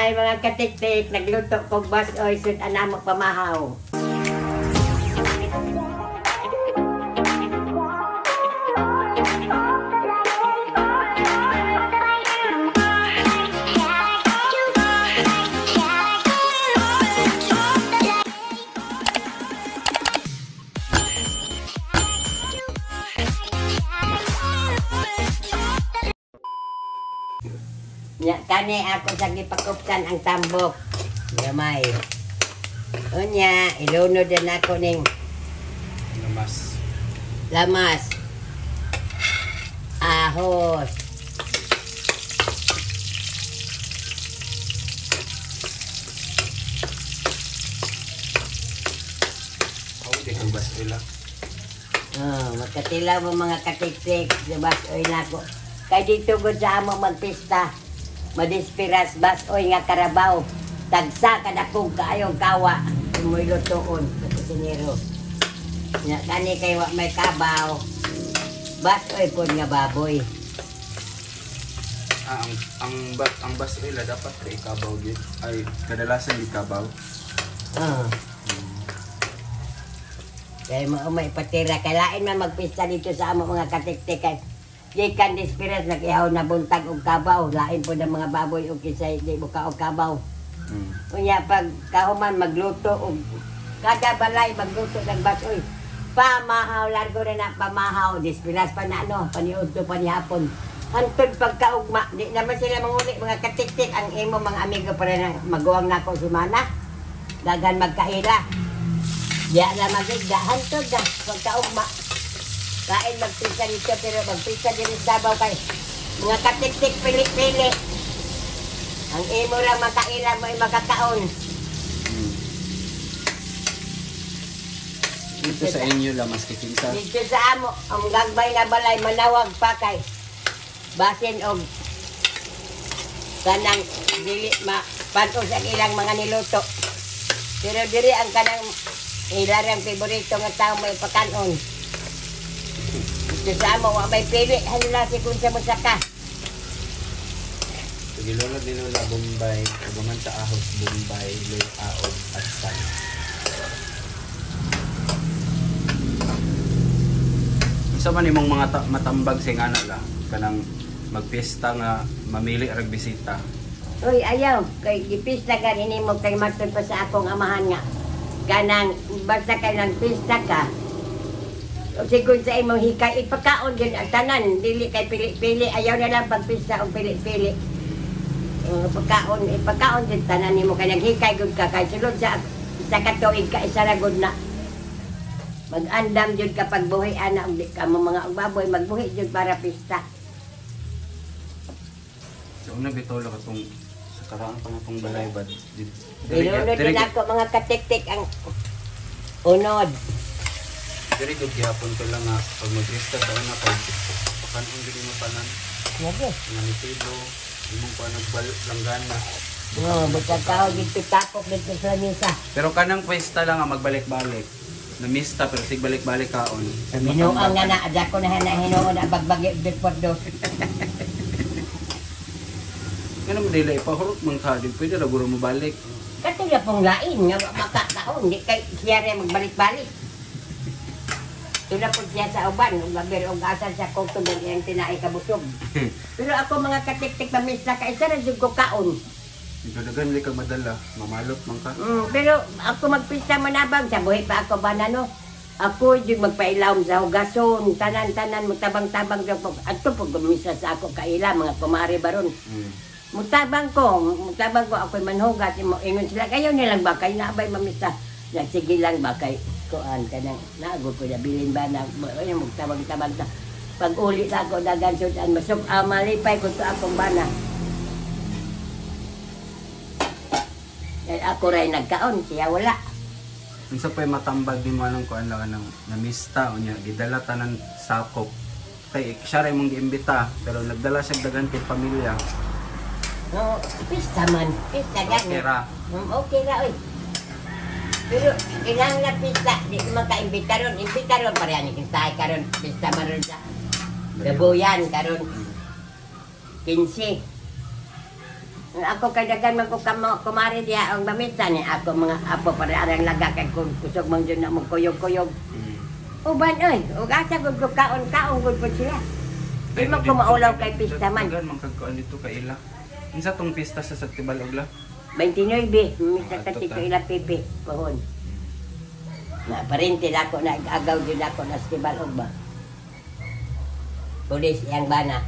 Ay, mga katiktik, nagluto kog basoy sud anamo pamahaw. Nya kani ako sa gipakupsan ang tambok. Gamay. Unya, ilunod din ako ning lamas. Lamas. Ahos. Oh, di kang basoy lang. Oh, magkatilaw mo mga katiktik, basoy na ako. Kay dito gud sa amo magpista. Madispiras basoy nga karabaw. Tagsa kadakog kaayong kawa. Imoy lutoon sa kusinero. Nya kani kay wa may kabaw. Basoy pod nga baboy. Ah, ang basoy la dapat kay kabaw gid. Ay, kadalasan di kabaw. Oh. Kay mo may patira kay lain man magpista dito sa amo mga katiktik kay gikan dispiras nag-ihaw na buntag og kabaw, lain pod ang mga baboy og kisay di buka og kabaw. Unya pag kahuman magluto og kada balay magluto ng basoy. Pamahaw largo na na pamahaw dispiras pa na no paniudto pa ni hapon. Hantod pagkaugma di naman sila manguli mga katiktik ang imo mga amigo para nang maguwang nako sumana. Dagan magkaila. Diya na magigda hantod na pagkaugma. Kain magpisa dito pero magpisa din sa Davao kay mga katiktik pili-pili. Ang imo ra makaila mo ay makakaon. Dito sa inyo lang mas kikinsa. Dito sa amo ang gagbay na balay manawag pa kay basin og kanang dili mapatos ang ilang mga niluto. Pero diri ang kanang ilarang favorito nga tao may pakanon. Dito sa amo wa may pili, hala si kung sa musaka. Gilulod ni Lola Bombay, ugaman sa ahos Bombay, Loy Aog at San. Isa man imong mga matambag sa ngana la kanang magpiyesta nga mamili rag bisita. Uy, ayaw kay gipista ka nimo kay matud pa sa akong amahan nga kanang basta kay nang pista ka. Sigon sa imong hikay ipakaon gyud ang tanan, dili kay pili-pili, ayaw na lang pagpista og pili-pili. Pagkaon, ipakaon gyud tanan nimo kay naghikay gyud ka kay sulod sa isa ka tuig ka isa ra gud na. Mag-andam gyud ka pagbuhi ana og di ka mo mga baboy magbuhi gyud para pista. So una bitaw la katong sa karaan pa natong balay ba. Ilunod din ako mga katiktik ang unod. Diri gud gihapon ko lang nga pag magpista sa una pag pakanon gid mo tanan. Lagi. Nga nitilo imong pa nagbalanggana. Oh, basta tao dito tapok dito sa lamesa. Pero kanang pista lang nga magbalik-balik. Namista pero sig balik-balik kaon. Hinuang nga na adya ko na hinuon na bagbagi dito por dos. Ngano mo dili ipahurot man ka di pwede ra guro mo balik. Katulad pong lain nga makakaon di kay siya ra magbalik-balik. Tula po siya sa uban, ug gabi og asa siya kog tubig iyang tinae kabusog. Pero ako mga katiktik mamista ka isa ra jud ko kaon. Dadagan li kag madala, mamalot man ka. Pero ako magpista manabang sa buhi pa ako ba na no. Ako jud magpailawom sa hugason, tanan-tanan mutabang-tabang jud ko. Adto pag gumisa sa ako kaila mga kumare baron. Mutabang ko ako'y manhugas, ingon sila kayo nilang ba kay naabay mamista. Na sige lang ba kay kuan kanang naagod ko na bilin ba na ay magtabang-tabang ta. Pag uli na ako dagan sudan masuk malipay ko to akong bana. Dahil ako ray nagkaon siya wala. Unsa pay matambag nimo anong kuan lang kanang namista unya gidala tanan sakop. Kay siya ra imong giimbita pero nagdala siya dagan kay pamilya. No, pista man, pista gani. Okay ra. Okay ra oy. Pero ilang na pista, di man ka-imbita ron. Imbita ron, pareha ni Kintahay karon, pista man ron sa Gabuyan, karon 15. Ako kay daghan man ko kamo kumari diha ang mamisa ni ako mga apo para arang laga kay kung kusog man jud na mo kuyog-kuyog. Uban oy, ug asa gud ko kaon-kaon gud po sila. Di man ko maulaw kay pista man. Daghan man kag kuan dito kay ila. Unsa tong pista sa Tibalog la? 29, misa ka tito ila pipi pohon. Na parente lako na agaw jud ako na sa Tibalog ba. Pulis iyang bana.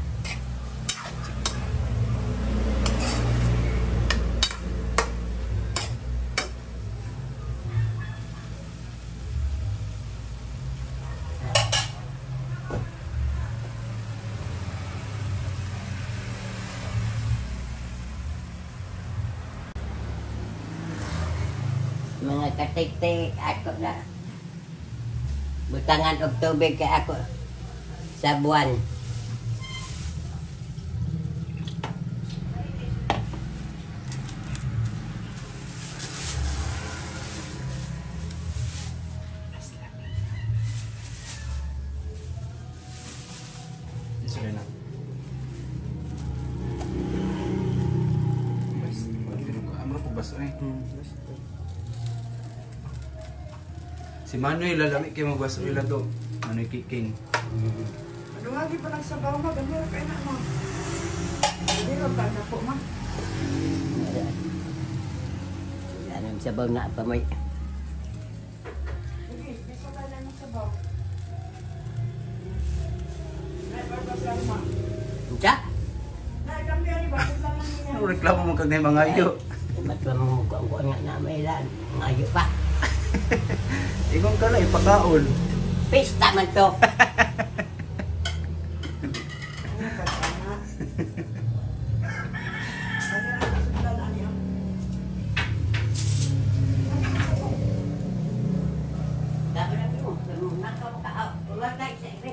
Mga katiktik ako na butangan og tubig kay ako sa buwan. Sorry na. Bas, amro ko bas ay. Si Manoy lalami kay magbaso ila do. Manoy Kiking. Adungagi pa lang sa sabaw ma, ganyan kay na mo. Dili ra na po ma. Anong sabaw na pa may. Sige, bisa ka lang ng sabaw. Nay, ba sa ma? Unsa? Nay, kami ani ba lang niya. Ano reklamo mo kag mga ayo? Ba't ba mo kuan nga na may ilan? Ngayo pa. Ingon ka na ipakaon. Pista man to. Ano ba ana? Ano ra sudlan ani ang Dapat na mo. Nakaw ka. Umatay sa ibe.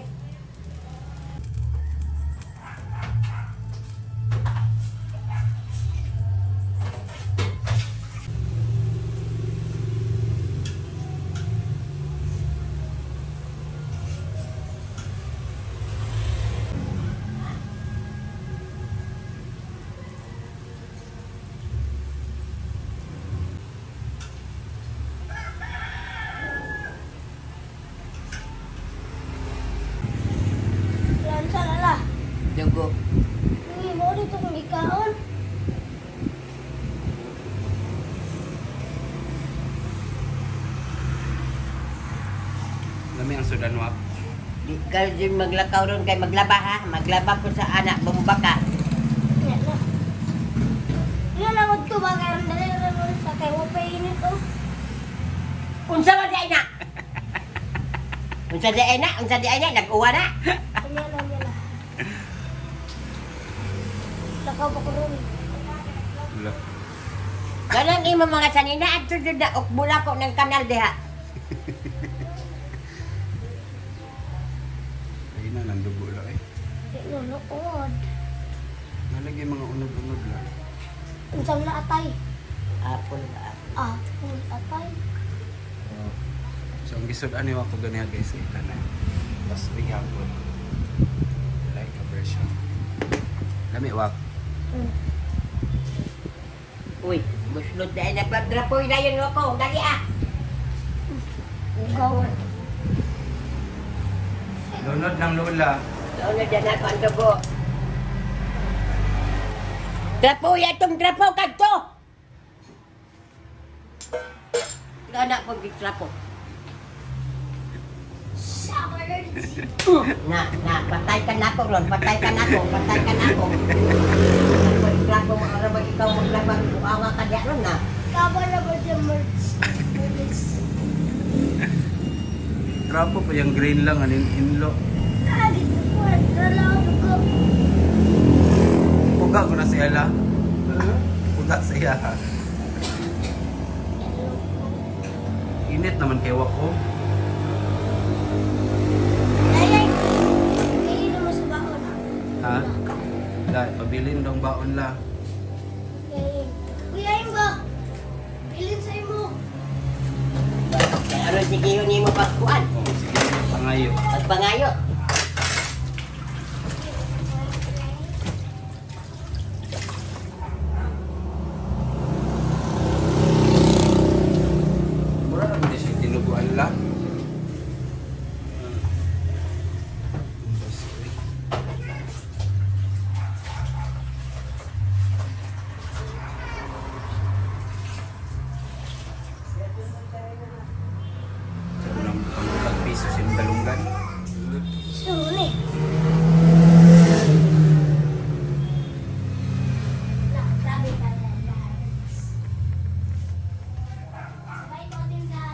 Lansa na la. Dugo. Hindi mo dito kung ikaon. Lami ang sudan wap. Di ka din maglakaw ron kay maglaba ha. Maglaba ko sa anak, bumba ka. Yan na. Nilalawad ko ba karon dali ra mo sa kay mo pa init oh. Unsa man di ay na? Unsa di ay na? Unsa di ay na? Nag-uwa na? Yan na, yan na. Lakaw pa ko ron. Wala. Ganang imo mga sanina at jud na ukbula ko ng kanal diha. Ay na nang dugo la eh. Di nunukod. Nalagay mga unog-unog la. Unsa na atay? Apple ba? Ah, uy, atay. So ang gisud ani wa ko ganiha guys ita na. Bas hapon. Like a version. Lami wak. Uy, buslot na ay nagpadrapoy na yun ako. Dali ah. Ugaw. Lunod ng lola. Lunod na ako ang dugo. Drapoy atong drapo kadto. Anak ko gitrapo. Na, na, patay ka na ako ron, patay ka na ako, patay ka na ako. Drapo mo ara ikaw maglabang buawa ka diya ron na. Kaba na ba siya merch? Trapo pa yung green lang anin inlo. Ah, dito ko. Dala dugo. Puga ko na siya la. Puga siya. Init naman kay wako. Ay, ay. Mo sa baon. Ha? La, pabilin dong baon la. Kuya, ayun ba? Bilin sa imo. Ano sige yun mo pagkuan? Oh, sige, pangayo. Pagpangayo.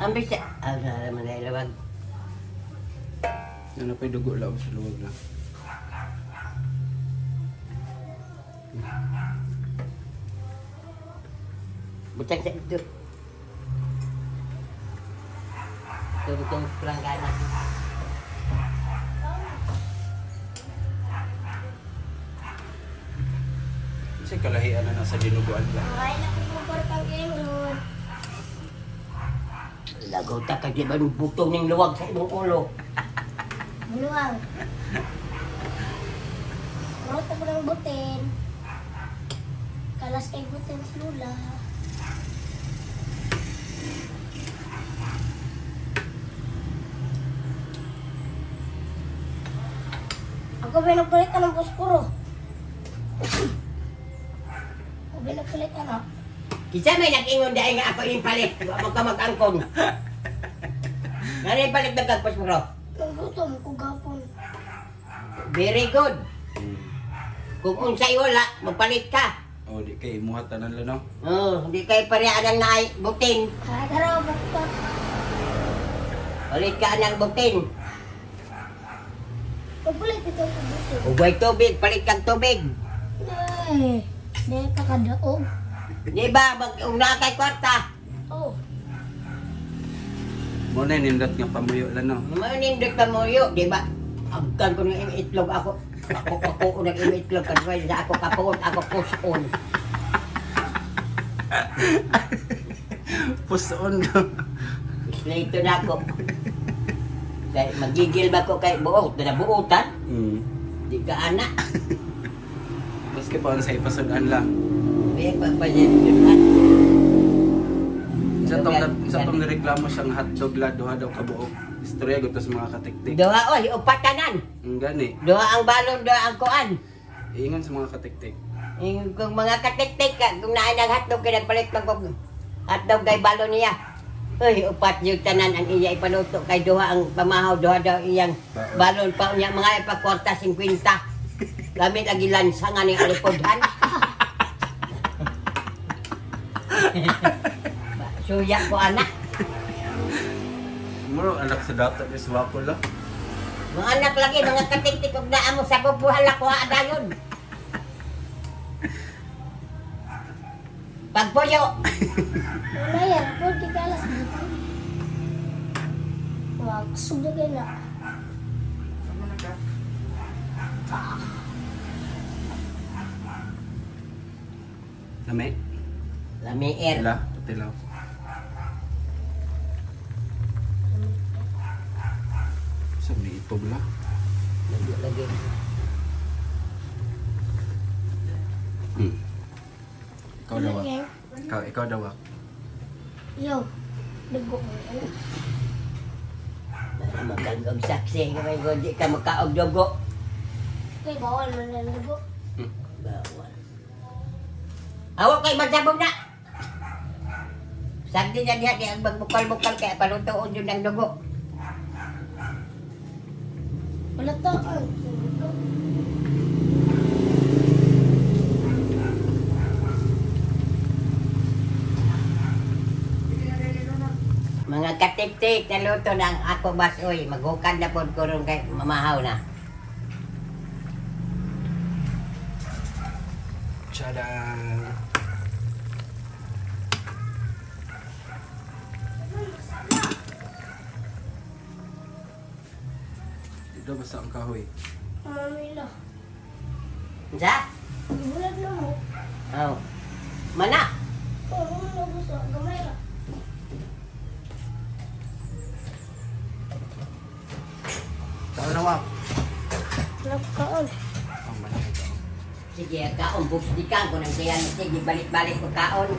Ang bisa. Ah, naraman na ilawag. Ano pa'y dugo lang sa luwag lang. Butang sa ito. Tungtong planggana. Kasi kalahian na nasa dinuguan lang. Ay, nakukumpar kang ingon. Lagaw ta ka di ba yung butong ng luwag sa imong ulo? Buluang. Roto ko ng butin. Kalas kay butin sa lula. Ako ba nagpalit ng posporo? Ako ba nagpalit ano? Kisa may nag-ingon dahil nga ako yung palit. Wa mo ka mag-angkong. Nga palit nagkagpos mo? Nagutom ko gapon. Very good. Kung unsay wala, magpalit ka. Oh, di kay imuha tanan lang no. Oh, hindi kayo pareha ng naay butin. Ah, tara, bakit? Palit ka ng butin. Magpalit ito ko butin. Ugay tubig, palit kang tubig. Ay, di ka kadaog. Di ba, mag-una kay kwarta. Oh. Mo na nindot nga pamuyo lang no. Manindot pa mo yun, di ba? Agkan ko ng itlog ako. Ako ako unang itlog kasi sa ako kapuon, ako puson. Puson no. Islito na ako. Kay magigil ba ko kay buot, na buotan? Di ka ana. Maski pa sa ipasudan lang. Di pa pa yun. Sa tong nireklamo siyang hotdog la duha daw ka buok. Istorya gud sa mga katiktik. Duha oy, upatanan. Ang gani. Duha ang balon, duha ang kuan. Ingon sa mga katiktik. Kung mga katiktik ka, kung naay ng hotdog kay nagpalit man kog hotdog kay balon niya. Uy, upat yung tanan ang iya ipaluto kay duha ang pamahaw, duha daw iyang balon pa unya mga ipakwarta 50. Gamit lagi lansangan ni alipodhan. Suya ko anak. Muro anak sa dato ni Swako lang. Mga anak lagi, mga katiktik og naa mo sa bubuhal ako dayon. Pagpuyo. Wala yan. Pwede kalas dito. Wag, sugda kayo na. Tama na ka. Lami. Lamier. Tila, patilaw. Sa may itob la. Lagi, lagi. Ikaw daw. ah. Ikaw daw. ah. Yo. Dugo mo. Ano? Para magkagog saksi, kung hindi ka makaog dugo. Okay, bawal man ang dugo. Bawal. Awak kay magsabog na. Sagdi na diha, di ang magbukal-bukal kaya palutoon yun ng dugo. Wala to. Ay, dugo. Mga katik-tik, naluto na ang ako basoy. Maghukad na po ko ron kay mamahaw na. Tada! Dito basta ang kahoy. Mami la. Sa? Bulag na mo. Oh. Mana? Oh, wala gusto. Gamay ra. Tao na wak. Nagkaon. Ang malaki ka. Sige, kaon. Buks di ka. Kung nang siyan, sige, balik-balik ko kaon.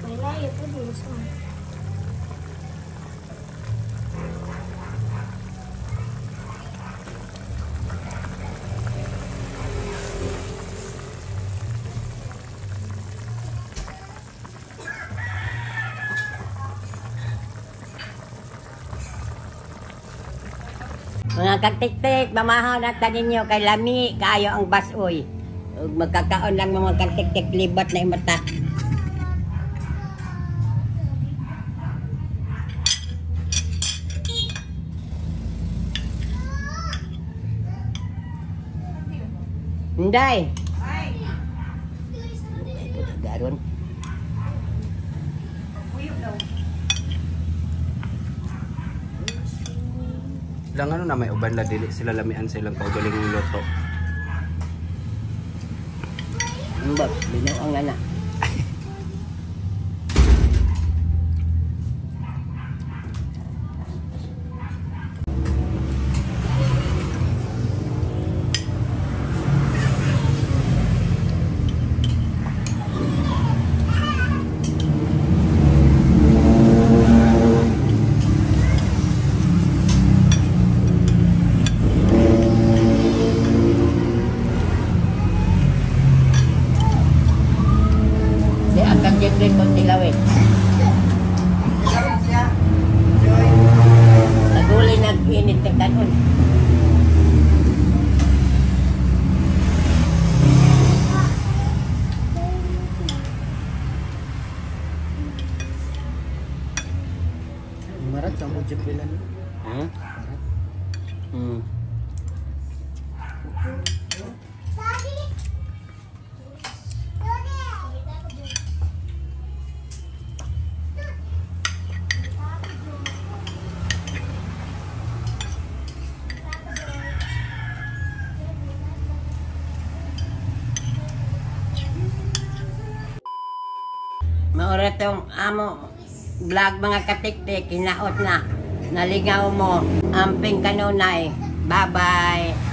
May layo po din sa mga. Mga katiktik, mamahaw na ta ninyo kay lami kaayo ang basoy. Ug magkakaon lang mga katiktik, libat na imata. Hinday. Ay, Garon. puyo daw. Lang ano na may uban la dili sila lamian sa ilang kaugalingong luto. Mbak, binuang na na. Di ang Jeffrey kung tilawin. Karon siya. Joy. Naguli nag-init ng kanon. Marat sa mo Jeffrey lang. Hmm? Hmm. Maura tong amo vlog mga katiktik, hinaot na. Naligaw mo. Amping kanunay. Bye-bye.